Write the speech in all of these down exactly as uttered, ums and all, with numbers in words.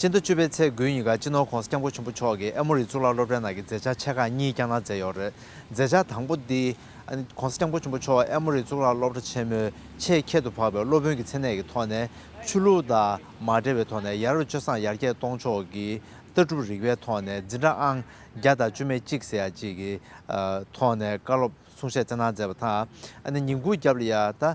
སྤྱི་ཟླ་བཅུ་པའི་ཚེས་དགུའི་ཉིན་ཀ་སྤྱི་ནོར་༸གོང་ས་༸སྐྱབས་མགོན་ཆེན་པོ་མཆོག་གིས་ཨེ་མོ་རི་གཙུག་ལག་སློབ་གྲྭའི་ནང་གི་མཛད་འཆར་ཆེ་ཁག་གཉིས་བསྐྱངས་གནང་མཛད་ཡོད་རེད། མཛད་འཆར་དང་པོ་འདི་༸གོང་ས་༸སྐྱབས་མགོན་ཆེན་པོ་མཆོག་ཨེ་མོ་རི་གཙུག་ལག་སློབ་གྲྭ་ཆེན་མོའི་ཆེས་ཁྱད་དུ་འཕགས་པའི་སློབ་དཔོན་གྱི་མཚན་གནས་ཀྱི་ཐོག་ནས་ཆོས་ལུགས་དང་མ་འབྲེལ་བའི་ཐོག་ནས་ཡ་རབས་སྤྱོད་བཟང་ཡར་རྒྱས་གཏོང་ཕྱོགས་ཀྱི་ལྟ་གྲུབ་རིག་པའི་ཐོག་ནས་འཛིན་གྲྭ་ཨང་བརྒྱ་དང་བཅུ་མེད་གཅིག་ཟེར་ཡ་གཅིག་གི་ཐོག་ནས་བཀའ་སློབ་གསུང་བཤད་སྩལ་གནང་མཛད་པ་དང་། ཨ་ནི་ཉིན་གུང་རྒྱབ་ལ་ཡ་ད་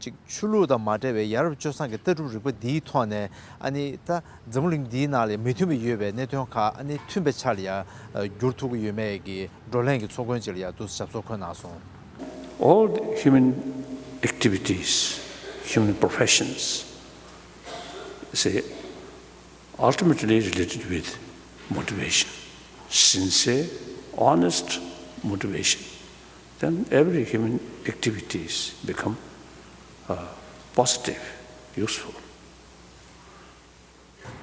ཅིག་ཆོས་ལུགས་དང་མ་འབྲེལ་བའི་ཡ་རབས་སྤྱོད་བཟང་གི་ལྟ་གྲུབ་རིག་པ་འདིའི་ཐོག་ནས་ཨ་ནི་ད་འཛམ་བུ་གླིང་འདིའི་ནང་ལ་མི་མཐུན་པ་ཡོད་པའི་གནད་དོན་ཁག་ཨ་ནི་མཐུན་པའི་ཆ་ལ་ཡ་བསྒྱུར་ཐུབ་ཀྱི་ཡོད་མེད་ཀྱི་བགྲོ་གླེང་གི་ཚོགས་མགོན་ཅིག་ལ་ཡ་འདུག་ཞབས་སོར་འཁོད་གནང་སོང་། All the human activities, human professions, say, ultimately related with motivation, sincere, honest motivation. Then every human activities become uh, positive, useful.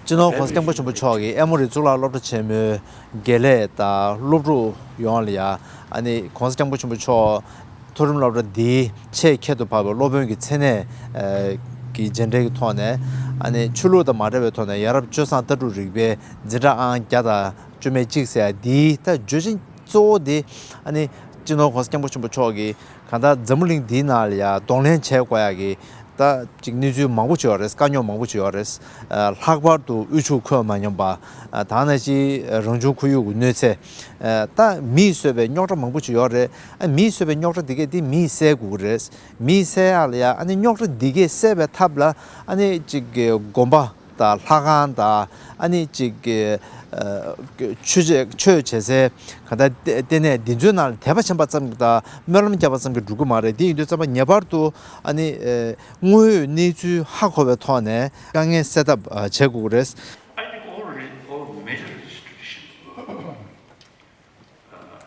སྤྱི་ནོར་༸གོང་ས་༸སྐྱབས་མགོན་ཆེན་པོ་མཆོག་གིས་ཨེ་མོ་རི་གཙུག་ལག་སློབ་གྲྭ་ཆེན་མོའི་དགེ་ལས་དང་སློབ་ཕྲུག་ཡོངས་ལ་ཡ་ཨ་ནི་༸གོང་ས་༸སྐྱབས་མགོན་ཆེན་པོ་མཆོག་མཐོ་རིམ་སློབ་གྲྭ་འདིའི་ཆེས་ཁྱད་དུ་འཕགས་པའི་སློབ་དཔོན་གྱི་མཚན་གནས་ཀྱི་རྗེས་འབྲེལ་གྱི་ཐོག་ནས་ཨ་ནི་ཆོས་ལུགས་དང་མ་འབྲེལ་བའི་ཐོག་ནས་ཡ་རབས་སྤྱོད་བཟང་ལྟ་གྲུབ་རིག་པའི་འཛིན་གྲྭ་ཨང་བརྒྱ་དང་བཅུ་མེད་གཅིག་ཟེར་ཡ་འདིའི་ད་བརྗོད་བྱ་གཙོ་བོ་འདི་ཨ་ནི་སྤྱི་ནོར་༸གོང་ས་༸སྐྱབས་མགོན་ཆེན་པོ་མཆོག་གིས་གང་ལྟར་འཛམ་བུ་གླིང་འདིའི་ནང་ལ་ཡ་གདོང་ལེན་བྱེད་དགོས་ཡ་གི་ད་ཅིག་གནས་ཚུལ་མང་པོ་ཅིག་ཡོད་རེད། དཀའ་རྙོག་མང་པོ་ཅིག་ཡོད་རེད། ལྷག་པར་དུ་དབུལ་ཕྱུག་ཁོད་མ་སྙོམས་པ་དང་ནང་བཞིན་རང་བྱུང་ཁོར་ཡུག་གི་གནོད་འཚེ། ད་མིས་བཟོས་པའི་རྙོག་དྲ་མང་པོ་ཅིག་ཡོད་རེད། མིས་བཟོས་པའི་རྙོག་དྲ་འདི་གས་འདི་མིས་སེལ་དགོས་ཀྱི་རེད། མིས་སེལ་ཡག་ལ་ཡ་ཨ་ནི་རྙོག་དྲ་འདི་གས་སེལ་བའི་ཐབས་ལ་ཨ་ནི་ཅིག་དགོན་པ་དང་ལྷ་ཁང་དང་ཨ་ནི་ཅིག་ཆོས་བྱེད་ཆོས་བྱེད་སའི་ག་ད་ལྟེ་གནས་འདི་ཚོའི་ནང་ལ་དད་པ་བྱེད་པ་ཙམ་དང་སྨོན་ལམ་བརྒྱབ་པ་ཙམ་གྱིས་འགྲིག་གི་མ་རེད། འདི་ཡིན་དུས་ཙམ་པ་ངེས་པར་དུ་ཨ་ནི་དངོས་ཡོད་གནས་ཚུལ་ཧ་གོ་བའི་ཐོག་ནས་དཀའ་ངལ་སེལ་ཐབས་བྱེད་དགོས་ཀྱི་རེད། I think all re- all major religious traditions, uh,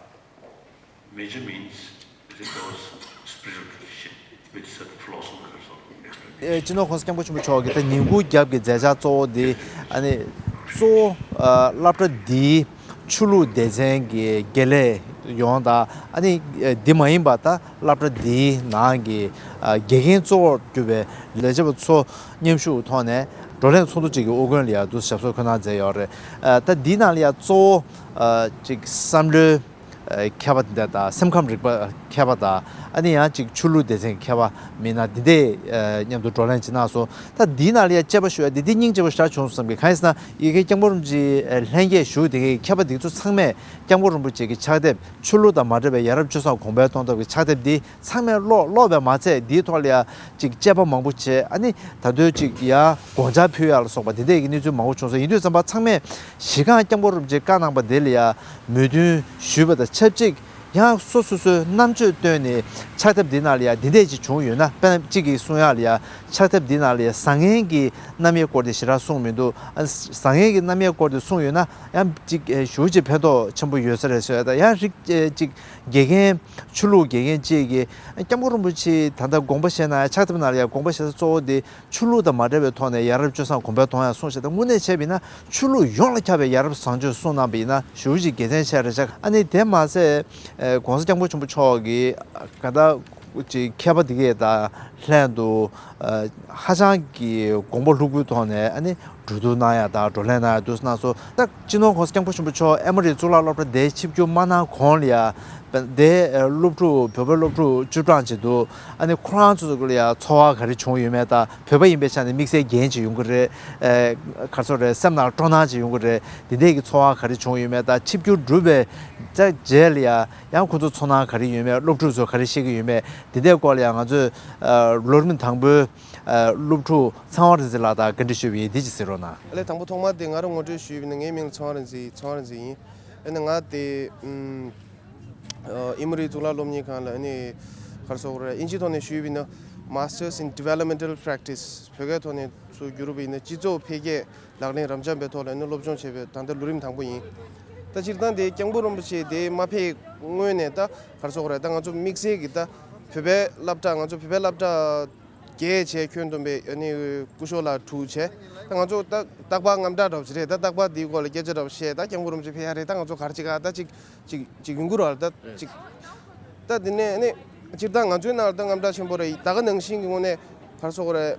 major means is it was spiritual tradition with certain philosophical sort of explanation. སྤྱི་ནོར་༸གོང་ས་༸སྐྱབས་མགོན་ཆེན་པོ་མཆོག་གིས་ད་ཉིན་གུང་རྒྱབ་ཀྱི་མཛད་འཆར་གཙོ་བོ་འདི་ཨ་ནི་གཙོ་བོ་ཨ་སློབ་གྲྭ་འདིའི་ཆོས་ལུགས་སྡེ་ཚན་གྱི་དགེ་ལས་ཡོངས་དང་ཨ་ནི་འདི་མ་ཡིན་པ་ད་སློབ་གྲྭ་འདིའི་ནང་གི་དགེ་རྒན་གཙོ་བོར་གྱུར་པའི་ལས་བྱེད་པ་ཚོ་མཉམ་ཞུགས་ཐོག་ནས་བགྲོ་གླེང་ཚོགས་འདུ་གཅིག་གི་དབུ་འགན་ལ་ཡང་འདུག་ཞབས་སོར་འཁོད་གནང་མཛད་ཡོད་རེད། ད་འདིའི་ནང་ལ་ཡང་གཙོ་བོ་ཅིག་བསམ་བློའི་མཁས་པ་དེ་འདྲ་དང་སེམས་ཁམས་རིག་པ་མཁས་པ་དང་ཨ་ནི་ཡང་ཅིག་ཆོས་ལུགས་སྡེ་ཚན་གྱི་མཁས་པ་མི་སྣ་འདི་འདྲས་མཉམ་དུ་བགྲོ་གླེང་བྱེད་གནང་སོང་། ད་འདིའི་ནང་ལ་ཡང་དཔྱད་པ་ཞུ་ཡ་འདི་འདི་སྙིང་རྗེ་པོ་ཞེ་དྲག་བྱུང་སོང་བསམ་གི། གང་ཡིན་ཟེར་ན་ཡ་གི་སྐྱབས་མགོན་རིན་པོ་ཆེའི་ལྷན་རྒྱས་བཞུགས་དེ་གའི་མཁས་པ་འདི་ཚོ་ཚང་མས་སྐྱབས་མགོན་རིན་པོ་ཆེ་གི་ཕྱག་དེབ་ཆོས་ལུགས་དང་མ་འབྲེལ་བའི་ཡ་རབས་སྤྱོད་བཟང་གོང་འཕེལ་གཏོང་ཐབས་ཀྱི་ཕྱག་དེབ་འདི་ཚང་མས་ཀློག་ཀློག་པས་མ་ཚད་འདིའི་ཐོག་ལ་ཡ་ཅིག་དཔྱད་པ་མང་པོ་བྱས། ཨ་ནི་ད་དུང་ཅིག་ཡ་དགོངས་འཆར་ཕུལ་ཡ་ལ་སོགས་པ་འདི་འདྲས་ཀྱི་གནས་ཚུལ་མང་པོ་བྱུང་སོང་། ཡིན་དུས་ཙམ་པ་ཚང་མས་གཞི་རྐང་སྐྱབས་མགོན་རིན་པོ་ཆེས་བཀའ་གནང་པ་དེ་ལ་ཡ་མོས་མཐུན་ཞུས་པ་དང་ཆབས་ཅིག་ཡང་སོ་སོ་སོའི་རྣམ་དཔྱོད་བཏོན་ནས་ཕྱག་དེབ་འདི་ནང་ལ་ཡ་འདི་འདྲས་ཅིག་བྱུང་ཡོད་ན། དཔེར་ན་གཅིག་གིས་གསུང་ཡ་ལ་ཡ་ཕྱག་དེབ་འདི་ནང་ལ་ཡ་བཟང་ངན་གྱི་རྣམ་དབྱེ་སྐོར་དེ་ཞེ་དྲག་གསུངས་མི་འདུག་ཨ་བཟང་ངན་གྱི་རྣམ་དབྱེ་སྐོར་དེ་གསུངས་ཡོད་ན་ཡང་ཅིག་ཞེ་པོ་ཅིག་ཕན་ཐོགས་ཆེན་པོ་ཡོད་ས་རེད་ཟེར་ཡ་དང་། ཡང་རིགས་ཅིག་དགེ་རྒན་ཆོས་ལུགས་དགེ་རྒན་གཅིག་གིས་སྐྱབས་མགོན་རིན་པོ་ཆེ་ད་ལྟ་དགོངས་པ་བཞེས་གནང་ཡ་ཕྱག་དེབ་ནང་ལ་ཡ་དགོངས་པ་བཞེས་ས་གཙོ་བོ་དེ་ཆོས་ལུགས་དང་མ་འབྲེལ་བའི་ཐོག་ནས་ཡ་རབས་སྤྱོད་བཟང་གོང་འཕེལ་གཏོང་ཡ་གསུངས་བཞག་ད་དངོས་གནས་བྱས་པ་ཡིན་ན་ཆོས་ལུགས་ཡོངས་ལ་ཁྱབ་པའི་ཡ་རབས་བཟང་སྤྱོད་གསུངས་གནང་བ་ཡིན་ན་ཞེ་པོ་ཅིག་དགེ་མཚན་ཆེ་རེད་ཤག་ཨ་ནི་དེ་མ་ཟད་༸གོང་ས་༸སྐྱབས་མགོན་ཆེན་པོ་མཆོག་གིས་ག་ད་ཅིག་མཁས་པ་དེ་གས་དང་ལྷན་དུ་ཧ་ཅང་གི་དགོངས་པ་ལྷུག་པོའི་ཐོག་ནས་ཨ་ནི་གྲོས་བསྡུར་གནང་ཡ་དང་བགྲོ་གླེང་གནང་ཡ་འདུག་གནང་སོང་། ད་སྤྱི་ནོར་༸གོང་ས་༸སྐྱབས་མགོན་ཆེན་པོ་མཆོག་ཨེ་མོ་རི་གཙུག་ལག་སློབ་གྲྭ་དེ་ཆིབས་བསྒྱུར་མ་གནང་གོང་ལ་ཡ་དེ་སློབ་ཕྲུག་བོད་པའི་སློབ་ཕྲུག་བཅུ་གྲངས་ཅིག་འདུག་ཨ་ནི་ཁོ་རང་ཚོ་ལ་ཡ་ཚོར་བ་ག་རེ་བྱུང་ཡོད་མེད་དང་། བོད་པ་ཡིན་པའི་ཆ་ནས་དམིགས་བསལ་འགན་ཅིག་ཡོང་གི་རེད། ཨེ་ག་རེ་ཟེར་རེད། སེམས་ནང་སྤྲོ་སྣང་ཅིག་ཡོང་གི་རེད། འདི་འདྲས་ཀྱི་ཚོར་བ་ག་རེ་བྱུང་ཡོད་མེད་དང་། ཆིབས་བསྒྱུར་གྲུབ་པའི་ད་རྗེས་ལ་ཡ་ཡང་ཁོ་ཚོ་ཚོར་སྣང་ག་རེ་ཡོད་མེད། སློབ་ཕྲུག་ཚོ་ག་རེ་བཤད་ཀྱི་ཡོད་མེད། འདི་འདྲས་སྐོར་ལ་ཡ་ང་ཚོས་ཨ་ལོ་རིམ་དང་པོའི་ཨ་སློབ་ཕྲུག་ཚངས་དབང་རིག་འཛིན་ལགས་དང་བཀའ་འདྲི་ཞུས་པ་ཡིན། འདི་ཅིག་གཟིགས་རོགས་གནང་། ཨ་ལས་དང་པོ་ཐོག་མར་དེ་ང་རང་ངོ་སྤྲོད་ཞུས་པ་ཡིན་ན། ངའི་མིང་ལ་ཚངས་དབང་རིག་འཛིན། ཚངས་དབང་རིག་འཛིན་ཡིན། ཨ་ནི་ང་དེ་ཨམ་ཨ་ཨེ་མོ་རི་གཙུག་ལག་སློབ་གཉེར་ཁང་ལ་ཨ་ནི་ག་རེ་ཟེར་དགོས་རེད། ཨིན་ཇིའི་ཐོག་ནས་ཞུས་པ་ཡིན་ན། Masters in Developmental Practice བོད་སྐད་ཐོག་ནས་ཚུར་བསྒྱུར་བ་ཡིན་ན་སྤྱི་ཚོགས་འཕེལ་རྒྱས་ལག་ལེན་རབ་འབྱམས་པའི་ཐོག་ལ་ཨ་ནི་སློབ་སྦྱོང་བྱས་པའི་ད་ལྟ་ལོ་རིམ་དང་པོ་ཡིན། ད་སྤྱིར་བཏང་དེ་སྐྱབས་མགོན་རིན་པོ་ཆེ་དེ་མ་ཕེབས་སྔོན་ནས་ད་ག་རེ་ཟེར་དགོས་རེད། ད་ང་ཚོ་དམིགས་བསལ་གྱི་ད་བོད་པའི་སློབ་གྲྭ་ང་ཚོ་བོད་པའི་སློབ་གྲྭ་རྒྱས་བྱས་ཁྱོན་བསྡོམས་པའི་ཨ་ནི་སྐུ་ཞབས་ལགས་དྲུག་བྱས། ད་ང་ཚོ་ད་རྟག་པར་དངངས་སྐྲག་འདྲ་བོ་ཅིག་རེད། ད་རྟག་པར་འདིའི་སྐོར་ལ་སྐད་ཆ་འདྲ་བོ་བཤད། ད་སྐྱབས་མགོན་རིན་པོ་ཆེ་ཕེབས་ཡ་རེད། ད་ང་ཚོ་ག་རེ་བྱེད་ག་ད་ཅིག་ཅིག་ཅིག་ཡོང་གི་རེད་ད་ཅིག་ད་དེ་ནས་ཨ་ནི་སྤྱིར་བཏང་ང་ཚོའི་ནང་ལ་ད་དངངས་སྐྲག་ཆེན་པོ་རེད། ད་ག་ནང་བཞིན་གྱི་ངོས་ནས་ག་རེ་ཟེར་དགོས་རེད།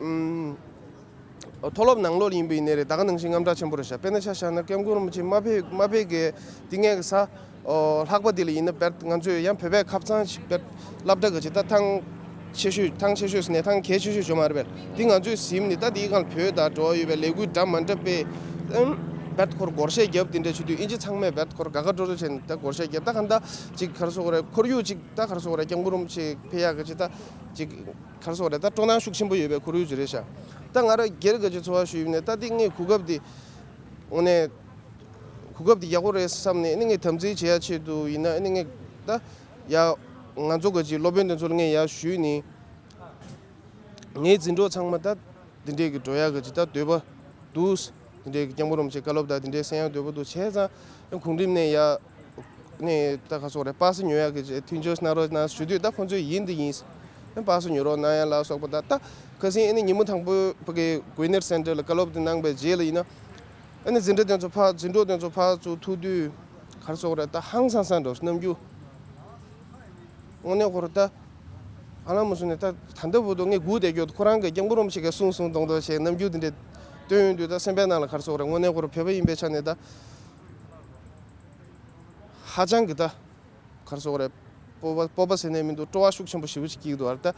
ཨམ། མཐོ་སློབ་ནང་ལོགས་ཡིན་པ་ཡིན་ནའི་རེད། ད་ག་ནང་བཞིན་དངངས་སྐྲག་ཆེན་པོ་རེད་ཤག་དཔེར་ན་ཆ་བཞག་ན་སྐྱབས་མགོན་རིན་པོ་ཆེ་མ་ཕེབས་མ་ཕེབས་གི་དེ་སྔའི་གི་ས་ཨོ་ལྷག་པ་དེ་ལ་ཡིན་ན་བེད་ང་ཚོས་ཡང་བོད་པའི་ཁབ་ཚང་ཞིག་བེད་སློབ་གྲྭ་གི་ཅིག་ད་ཐང་ཆེ་ཤོས་ཐང་ཆེ་ཤོས་ཟེར་ནས་ཐང་གལ་ཆེ་ཤོས་བྱུང་མ་རེད་པས། དེ་ང་ཚོས་ཟིན་ནས་ད་དེའི་སྒང་ལ་བོད་དང་འབྲེལ་བ་ཡོད་པའི་ལས་འགུལ་འདྲ་མ་འདྲ་སྤེལ་བེད་ཁོར་སྒོར་གཞས་རྒྱབ་དེ་འདྲ་བྱེད་དུས་ཨིན་ཇི་ཚང་མས་བེད་ཁོར་དགའ་དགའ་སྤྲོ་སྤྲོ་བྱས་ནས་ད་སྒོར་གཞས་རྒྱབ། ད་ག་ད་ཅིག་ག་རེ་ཟེར་དགོས་རེད། ཁོར་ཡུག་ཅིག་ད་ག་རེ་ཟེར་དགོས་རེད། སྐྱབས་མགོན་རིན་པོ་ཆེ་ཕེབས་ཡག་གི་ཅིག་ད་ཅིག་ག་རེ་ཟེར་དགོས་རེད། ད་སྤྲོ་སྣང་ཤུགས་ཆེན་པོ་ཡོད་པའི་ཁོར་ཡུག་ཅིག་རེད་ཤག་ད་ང་རང་སྒེར་གྱི་ཅིག་ཚོར་བ་ཞུས་ཡིན་ནའི་ད་དེ་ངས་གོ་སྐབས་དེ་དངོས་གནས་གོ་སྐབས་དེ་ཡག་པོ་རེད་བསམ་ནས་ཨ་ནི་ངས་དམ་འཛིན་བྱེད་ཡ་ཆེད་དུ་ཡིན་ན་ཨ་ནི་ངས་ད་ཡ་ང་ཚོ་གི་ཅིག་སློབ་དཔོན་དེ་ཚོ་ལ་ངས་ཡར་ཞུས་ནས་ངའི་འཛིན་གྲོགས་ཚང་མ་ད་དེ་འདྲས་ཀྱི་འགྲོ་ཡག་གི་ཅིག་ད་འདོད་པ་འདུག་དེ་འདྲས་ཀྱི་སྐྱབས་མགོན་རིན་པོ་ཆེའི་བཀའ་སློབ་དང་དེ་འདྲས་གསན་ཡག་འདོད་པ་འདུག་བྱས་ཙང་ཨ་གུང་ཁྲན་ནས་ཡར་ནས་ད་ག་ཟེར་དགོས་རེད། པ་སེ་ཉོ་ཡག་གི་མཐུན་འགྱུར་གནང་རོགས་གནང་ཞུ་དུས་ད་ཁོང་ཚོས་ཡིན་དེ་ཡིན། པ་སེ་ཉོ་རོགས་གནང་ཡ་ལ་སོགས་པ་ད་ད་ཁ་སང་ཨ་ནི་ཉིན་མོ་དང་པོ་ཕ་གི་གུའི་ནེར་སེན་ཊར་ལ་བཀའ་སློབ་དེ་གནང་པའི་རྗེས་ལ་ཡིན་ན་ཨ་ནི་འཛིན་གྲྭ་དེ་ཚོ་ཕར་འཛིན་གྲོགས་དེ་ཚོ་ཕར་ཚུར་ཐུག་དུས་ག་རེ་ཟེར་དགོས་རེད། ད་ཧང་སང་སང་འགྲོ་རྣམ་འགྱུར་དངོས་གནས་ཁོ་ར་ད་ཧ་ལམ་མ་སོང་ནས་ད་ད་ལྟ་བར་དུ་ངས་སྒུག་བསྡད་རྒྱུ་ཁོ་རང་གི་སྐྱབས་མགོན་རིན་པོ་ཆེ་གིས་གསུངས་གསུངས་མདོག་མདོག་བྱས་རྣམ་འགྱུར་དེ་འདྲ་སྟོན་ཡོང་དུས་ད་སེམས་པའི་ནང་ལ་ག་རེ་ཟེར་དགོས་རེད། དངོས་གནས་ཁོ་ར་བོད་པ་ཡིན་པའི་ཆ་ནས་ད། ཧ་ཅང་གི་ད་ག་རེ་ཟེར་དགོས་རེད། སྤོབས་པ་སྤོབས་པ་ཟེར་ནས་མི་འདུག་སྤྲོ་བ་ཤུགས་ཆེན་པོ་ཞེ་པོ་ཅིག་སྐྱེ་གི་འདུག་ཨ་ད་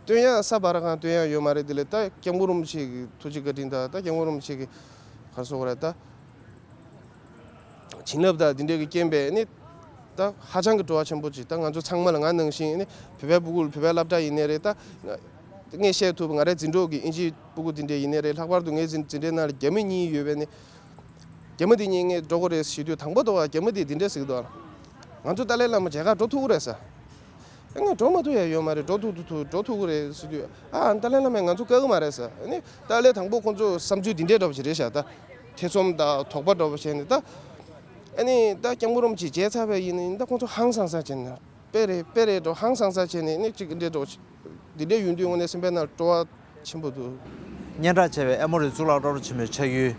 སྟོན་ཡ་ས་བར་གང་སྟོན་ཡ་ཡོད་མ་རེད། དེ་ལས་ད་སྐྱབས་མགོན་རིན་པོ་ཆེ་གི་ཐུགས་རྗེ་བཀའ་དྲིན་དང་ད་སྐྱབས་མགོན་རིན་པོ་ཆེ་གི་ག་རེ་ཟེར་དགོས་རེད། ད་བྱིན་རླབས་དང་དེ་འདྲའི་གི་རྐྱེན་པས་ནི་ད་ཧ་ཅང་གི་སྤྲོ་བ་ཆེན་པོ་ཅིག་ད་ང་ཚོ་ཚང་མ་ལ་ང་ནང་བཞིན་ནི་བོད་པའི་སྤུ་གུ་བོད་པའི་སློབ་གྲྭ་ཡིན་ནའི་རེད། ད་ངས་བཤད་ཐུབ་ང་རའི་འཛིན་གྲོགས་ཀྱི་ཨིན་ཇིའི་སྤུ་གུ་དེ་འདྲ་ཡིན་ནའི་རེད། ལྷག་པར་དུ་ངའི་འཛིན་འཛིན་གྲྭའི་ནང་ལ་རྒྱ་མི་གཉིས་ཡོད་པས་ནི། རྒྱ་མི་དེ་གཉིས་ངས་འགྲོ་དགོས་རེད་ཞུ་དུས་དང་པོ་དོ་རྒྱ་མི་དེས་འདི་འདྲ་ཟེར་གི་འདུག་ང་ཚོ་ཏཱ་ལའི་བླ་མ་མཇལ་ཁ་འགྲོ་ཐུབ་ཀྱི་རེད་ཟེར། ཨ་ངས་འགྲོ་མ་ཐུབ་ཡ་ཡོད་མ་རེད། འགྲོ་ཐུབ་ཐུབ་ཐུབ་འགྲོ་ཐུབ་ཀྱི་རེད་ཟེར་དུས་ཨ་ཏཱ་ལའི་བླ་མས་ང་ཚོ་བཀག་གི་མ་རེད་ཟེར། ཨ་ནི་ཏཱ་ལའི་དང་པོ་ཁོང་ཚོ་བསམ་ཚུལ་འདི་འདྲའི་འདྲ་པོ་ཞིག་རེད་ཤག་ད་ཐེ་ཚོམ་དང་དོགས་པ་འདྲ་པོ་བྱས་ནས་ད་ཨ་ནི་ད་སྐྱབས་མགོན་རིན་པོ་ཆེ་མཇལ་ཚར་བ་ཡིན་ན་ད་ཁོང་ཚོ་ཧང་སང་སང་བྱས་ནས་དཔེ་རེད་དཔེ་རེད་འགྲོ་ཧང་སང་སང་བྱས་ནས་ཨ་ནི་ཅིག་འདི་འདྲའི་འདྲ་པོ་ཞིག་འདི་འདྲའི་ཡོང་དུས་དངོས་གནས་སེམས་པའི་ནང་སྤྲོ་བ་ཆེན་པོ་འདུག་སྙན་གྲགས་ཆེ་བའི་ཨེ་མོ་རི་གཙུག་ལག་སློབ་གྲྭ་ཆེན་མོའི་ཕྱག་ཡུལ་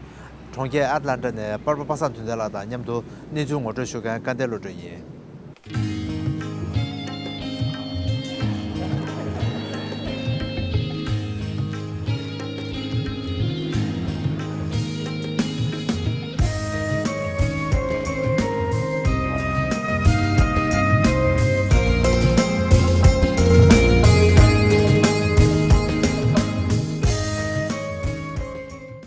གྲོང་ཁྱེར་ཨེ་ཊ་ལན་ཊ་ནས་པར་པ་པ་སངས་དོན་ལྡན་ལགས་དང་མཉམ་དུ་གནས་ཚུལ་ངོ་སྤྲོད་ཞུ་མཁན་སྐལ་ལྡན་བློ་གྲོས་ཡིན།